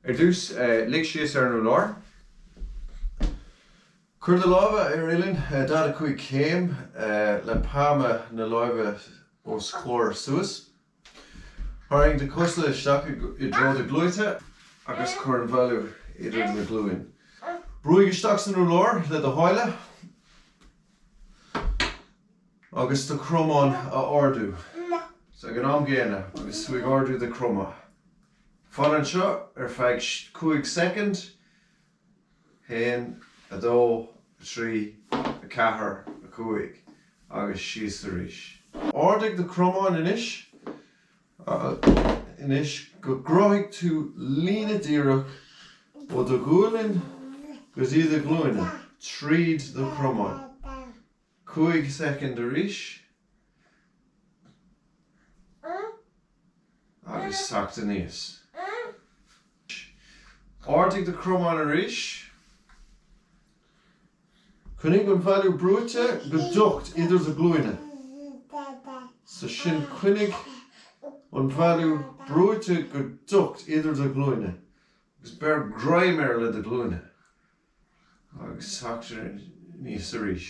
Ar dtús, lig síos ar an urlár. Cuir do lámha ar uillinn 45 céim le palma na láimhe os comhair suas. Tarraing do chosa isteach i dtreo do gluaise agus cuir an bhalla idir do ghlúin. Brúigh isteach san urlár le do sháile agus do chromán a ardú. So ag an am gcéanna agus tú ag ardú do chromán. Fan anseo ar feadh 5 soicind. 1, 2, 3, 4, 5 agus síos arís. Ardaigh do chromáin anois, anois go gcruthaigh tú líne díreach ó do ghualainn go dtí do ghlúine tríd do chromáin. 5 soicind arís agus teacht aníos. Ardaigh do chromáin arís. Coinnigh an bhalla brúite go docht idir do ghlúine. So sin coinnigh an bhalla brúite go docht idir do ghlúine agus beir greim air le do ghlúine. Agus teacht aníos arís.